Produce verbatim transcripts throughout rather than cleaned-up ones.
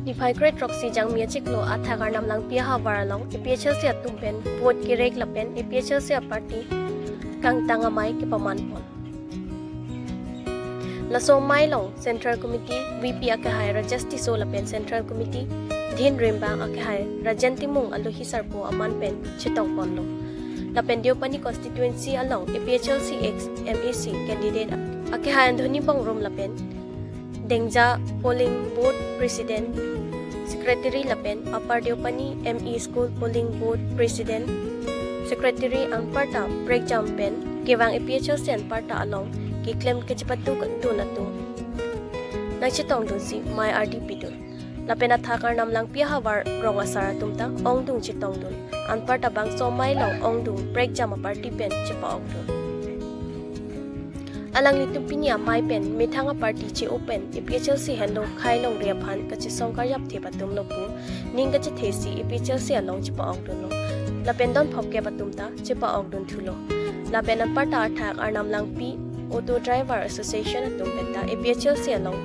Niphai kre throksi Jangmi achiklo athak Arnam Langpi ahavar along A P H L C atum pen vote kerek lapen A P H L C aparty kangtang amei kepaman pon. Laso amei along Central Committee V P akehai Rajesh Tisso lapen Central Committee Dhin Rimbang akehai Rajen Timung alohi sarpo aman pen chetong ponlo. Lapen Deopani constituency along A P H L C ex M A C candidate akehai Anthony Bongrung lapen Dengja Polling Booth President Secretary lapen Upper Deopani M E School Polling Booth President Secretary anparta prekjam pen kevang A P H L C anparta along keklem kachepatu dun atum nangchetong dunsi amei ardi pidun. Lapen athak Arnam Langpi ahavar rong asar atum ta ongdung chetong dun. Anparta bangso amei along ongdung prekjam aparty pen chepa-ok dun. Alanglitum pini amei pen methang aparty che-o pen A P H L C henlo khei longri aphan kachesong karjap thep atum lo pu ning kachethesi A P H L C along chepa-ok dunlo. Lapen don phongkep atum ta chepa-ok dun thulo. Lapen anparta athak Arnam Langpi Auto Driver Association atum pen ta A P H L C along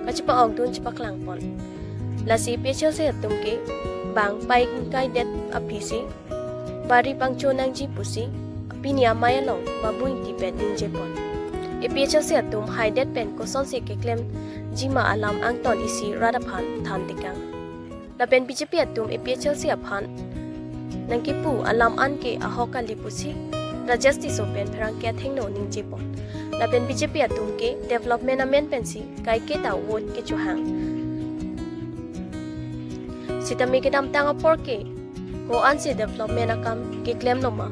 kachepa-ok dun chepaklang pon. Lasi A P H L C atum ke bang pai kaidet aphisi bari pangcho nangji pusi pini amei along Babu Ingti pen ningje pon. A P H L C atum haidet pen kosonsi keklemji ma alam angton isi rat aphan than tekang. Lapen B J P atum A P H L C aphan nangkipu alam an ke ahok kali pusi Rajesh Tisso pen pherangke athengno ningje pon. Lapen B J P atum ke development amen pensi kaike ta vote kechohang. Sitame kedamtang apor ke ko-ansi development akam keklem loma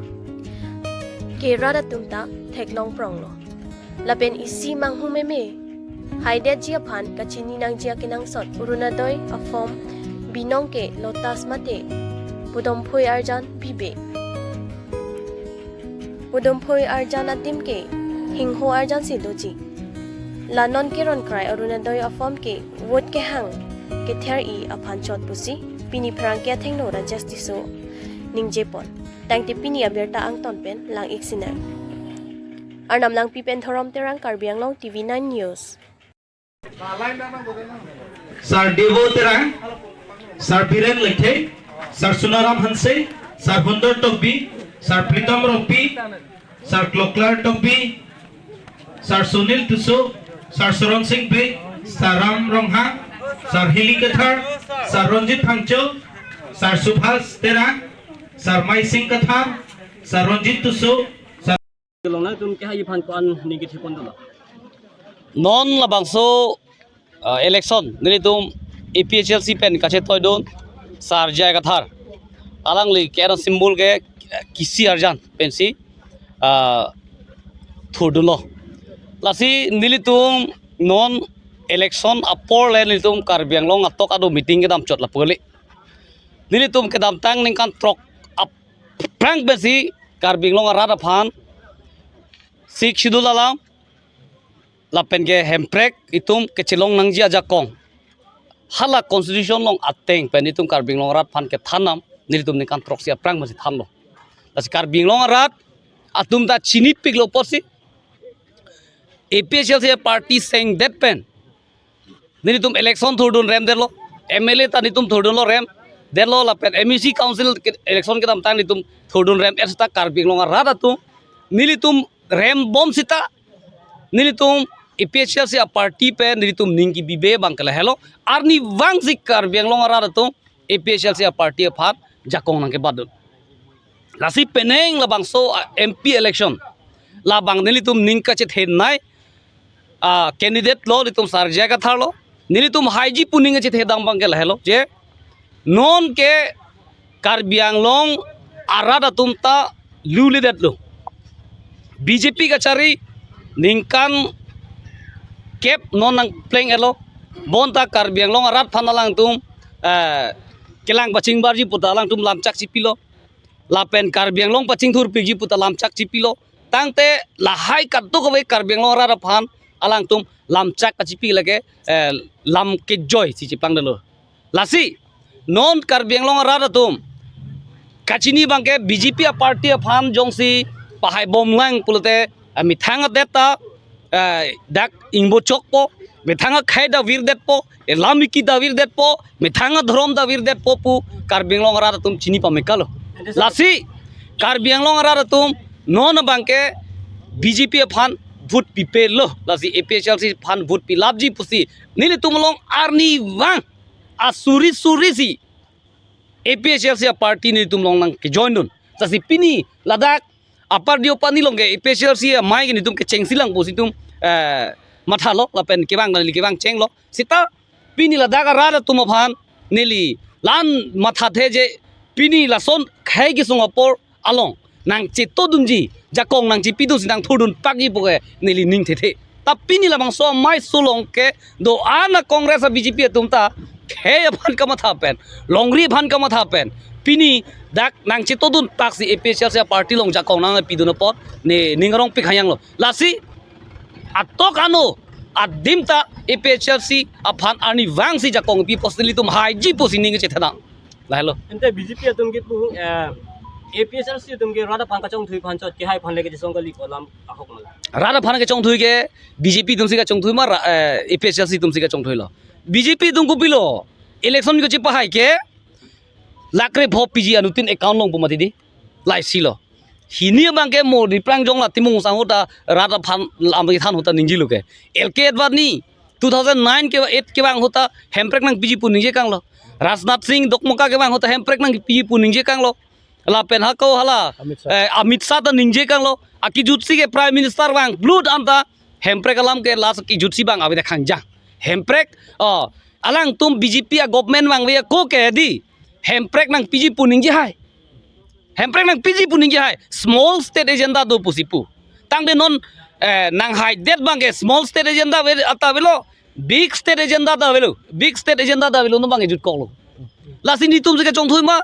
ke rat atum ta theklong pronglo. Lapen isi manghumeme haidetji aphan kachini nangji akenangsot Orunodoi aform binong ke lotus mate pudomphoi arjan bibe. Pudomphoi arjan adim ke hingho arjan si doji. La non keron krai Orunodoi aform ke vote kehang kether-i aphan chot pusi pini pherangke athengno Rajesh Tisso ningje pon. Tangte pini abirta angton pen lang-ik sinang. Arnam Langpi pen Dhorom Terang, Karbi Anglong T V nine News. Sar Devo Terang, Sar Biren Lekthe, Sar Sunaram Hanse, Sar Hundor Tokbi, Sar Pritom Rongpi, Sar Kloklar Tokbi, Sar Sunil Tisso, Sar Soron Sing Bey, Sar Ram Ronghang, Sar Hili Kathar, Sar Ronjit Phangcho, Sar Subhas Terang, Sar Mai Sing Kathar, Sar Ronjit Tisso, Sar Kelong nangtum kehai aphan ko-an ning kethe pon dolo. Non labangso, ah, election nelitum A P H L C pen kachetoidun Sar J I Kathar. Alangli ke symbol ke kisi arjan pensi, ah, thurdunlo. Lasi nelitum non election apor le nelitum Karbi Anglong atok ado meeting kedam chot lapu kali. Nelitum kedamtang ningkan throk aphrang pensi Karbi Anglong arat aphan Sixth Schedule alam lapen ke hemprek itum kechelong nangji ajakong hala constitution along ateng pen itum Karbi Anglong arat aphan kethan nam nelitum ningkan throksi aphrang pensi thanlo. Lasi Karbi Anglong arat atum ta chinipiklo pusi A P H L C party sengdet pen nelitum election thurdun remdetlo, M L A ta nelitum thurdunlo remdetlo lapen M A C council ke-, election kedamtang nelitum thurdun rem-et seta Karbi Anglong arat atum nelitum rembom seta nelitum A P H L C aparty pen nelitum ning kebibe abang ke lahelo, arni vangsi Karbi Anglong arat atum A P H L C aparty aphan jakong nangkebatdun. Lasi penang labangso, ah, M P election labang nelitum ning kachethenei, ah, candidate lo nelitum Sar J I Kathar lo. Nelitum haiji pu ning kachethedam abang ke lahelo je non ke Karbi Anglong arat atum ta luledetlo. B J P kachari ningkan kep non nangpleng-etlo. Bonta Karbi Anglong arat aphan alangtum, eh, kelang pachingbarji puta alangtum lamchak chipilo. Lapen Karbi Anglong pachingthurpikji puta lamchak chipilo. Tangte lahai kadokave Karbi Anglong arat aphan alangtum lamchak kachipi lake, eh, lam kejoi si chiplangdetlo. Lasi non Karbi Anglong arat atum kachini abang ke B J P aparty aphan jongsi pahaibomlang pulote, eh, methang adet ta eh, dak ingbo chokpo, methang akhei ta virdetpo, elam iki ta virdetpo, methang adhorom ta virdetpo pu Karbi Anglong arat atum chini pamekalo. Lasi Karbi Anglong arat atum non abangke B J P aphan vote pipelo, lasi A P H L C aphan vote pilapji pusi nelitum along arnivang asuri suri si A P H L C aparty nelitum along nangkejoindun. Lasi pini ladak Upper Deophani along ke A P H L C amei ke nelitum kechengsi lang pusi nelitum, eh, mathalo lapen kevang kali kevang chenglo. Seta pini ladak arat atum aphan neli la-an mathathe je pini lason khei kesung apor along nangchetodunji, jakong nangchepidunsi nangthurdun pakji pu ke neli ning thethe. Ta pini labangso amei sulong ke do-an a Congress a B J P atum ta khei aphan kamatha pen, longri aphan kamatha pen, pini dak nangchetodun paksi A P H L C aparty along jakong nangpidun apot ne ning arong pik hayanglo. Lasi atok ano adim ta A P H L C aphan arnivang si jakong pi pusi nelitum haiji pusi ning chethanang. Lahelo. Ante B J P atum ke pu, eh, A P H L C atum ke rat aphan kachongthui aphan chot kehai aphan le kejisong kali ko alam ahok ma? Rat aphan kachongthui ke B J P atum si kachongthui ma ra-, eh, A P H L C atum si kachongthuilo. B J P atum kopilo? Election kachepahai ke lakh krepho P G anuttin account along pu mati di. Laisilo. Hini abangke mo Riprang Jong la Timung Sang ahut ta rat aphan lam kethan ahut ta ningjelo ke. L K Advani two thousand nine ke eight kevang ahut ta Hemprek nangpiji pu ningje kanglo. Rajnath Singh Dokmoka kevang ahut ta Hemprek nangpiji pu ningje kanglo. Lapen hako hala, Amit Shah. Eh, Amit Shah ta ningje kanglo. Akejutsi ke Prime Minister vang blut anta Hemprek alam ke last kejutsi abang ave ta khangjang. Hemprek, oh, alangtum B J P a government vangve ako ke di Hemprek nangpiji pu ningje hai. Hemprek nangpiji pu ningje hai. Small state agenda do pusi pu. Tangte non, eh, nanghaidet abangke small state agenda ave, ata avelo. Big state agenda ta avelo. Big state agenda ta avelo, non abangke jutkoklo. Lasi nelitum si kachongthui ma,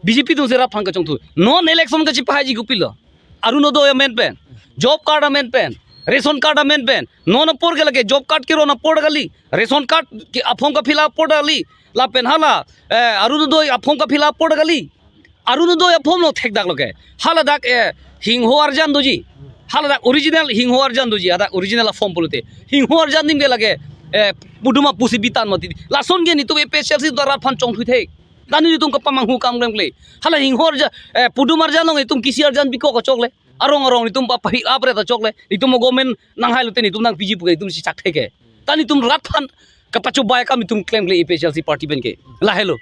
B J P atum si rat aphan kachongthui. Non election kachepahaiji kopilo? Arunodoi amen pen, job card amen pen, ration card amen pen. Non apor ke lake job card keron apor kali, ration card ke aform kafill up apor kali, lapen hala, eh, Arunodoi aform kafill up apor kali. Arunodoi aform lo thekdaklo ke. Hala dak, eh, hingho arjan doji. Hala dak original hingho arjan doji. Hadak original aform pulote. Hingho arjan adim ke lake, eh, pudum apusi bitan mati. Lason ke nelitum A P H L C ta rat aphan chongthui thek. Tani nelitum kapamanghu kam klemkle. Hala hingho arjan, eh, pudum arjan along nelitum kisi arjan bikok kachokle. Arong arong nelitum pa pahi apre ta chokle. Nelitum government nanghailote nelitum nangpiji pu ke nelitum si chak theke. Tani nelitum rat aphan kapachobei akam nelitum klemkle A P H L C party pen ke. Lahelo.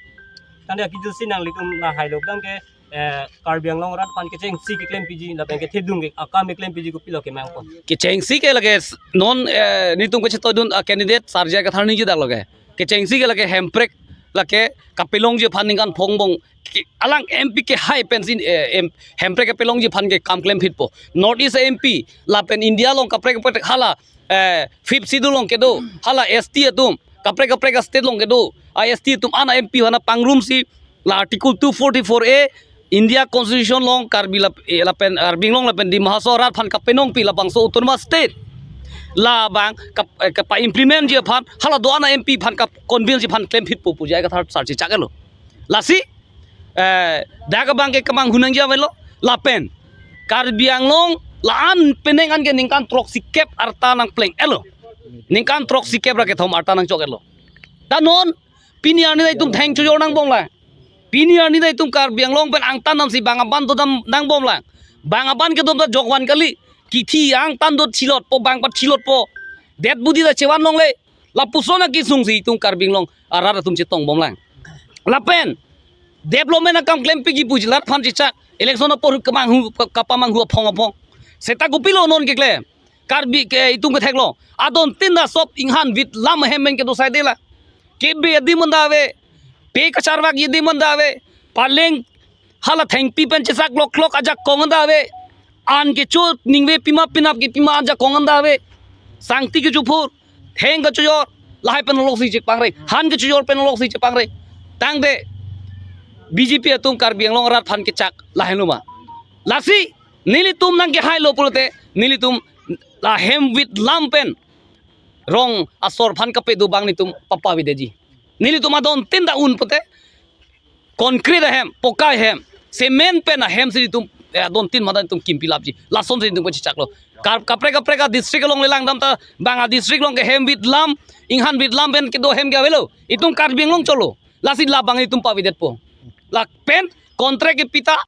Tangte akejutsi nanglitum nanghailo abangke, eh, Karbi Anglong rat aphan kechengsi keklempiji lapen kethedung ke akam keklempiji kopilo kemangpo? Kechengsi ke lake s-, non, eh, nelitum kachetodun a candidate Sar J I Kathar ningjedaklo ke. Kechengsi ke lake Hemprek lake kapelongji aphan ningkan phongbong ke, alang M P kehai pensi, eh, em, Hemprek kapelongji aphan ke kam klemphitpo. North East M P lapen India along kaprek kaprek hala, eh, Fifth Schedule along kedo, hala S T atum, kaprek kaprek a state along kedo, a S T atum an a M P aphan pangrumsi, la Article two forty-four A, India Constitution along Karbi lap-, eh, lapen, Karbi Anglong lapen Dima Hasao arat aphan kapenongpi labangso autonomous state. Labang kap-, eh, kapa-implementji aphan, hala do-an a M P aphan kap-convinceji aphan klemphitpo pu J I Kathar sar chechak-etlo. Lasi, eh, dak abangke kemanghu nangji avelo, lapen Karbi Anglong la-an penang an ke ningkan throksikep arta nangpleng-etlo. Ningkan throksikep ra kethom arta nangchok-etlo. Ta non, pini arni ta itum theng chojor nangbomlang. Pini arni ta itum Karbi Anglong pen angtan damsi bang aban dodam nangbomlang. Bang aban kedom ta jokvan kali. Kithi angtan do thilotpo, bang pathilotpo. Det budi ta chevan longle. Lapuson akesung si itum Karbi Anglong arat atum chetongbomlang. Lapen development akam klempiji puji rat aphan chechak. Election apor kemanghu, ka-, kapamanghu aphong aphong. Seta kopilo non keklem? Karbi ke itum ketheklo. Adontin ta sop inghan vit lam ahem pen kedo saidela. Kebe adim an ta ave. Pe kacharvakji adim an ta ave. Paleng hala thengpi pen chesak lok lok ajakong an ta ave. An kecho ningve pima penap ke pima ajakong an ta ave. Sangti kechophur, theng kechojor, lahai pen aloksi chepangre. Han kechojor pen aloksi chepangre. Tangte B J P atum Karbi Anglong arat aphan kechak lahenlo ma? Lasi nelitum nangkehailo pulote, nelitum la hem vit lam pen rong asor aphan kapedo abang nelitum papavedeji. Nelitum adontin ta un pute concrete ahem, poka ahem, cement pen ahem si nelitum, eh, adontin madan nelitum kim pilapji. Lason si nelitum kachechaklo. Kap kaprek kaprek a district along le langdam ta bang a district along ke hem vit lam, inghan vit lam pen kedo hem ke avelo. Itum Karbi Anglong cholo. Lasi labang itum pavidetpo. Lapen contract kepi ta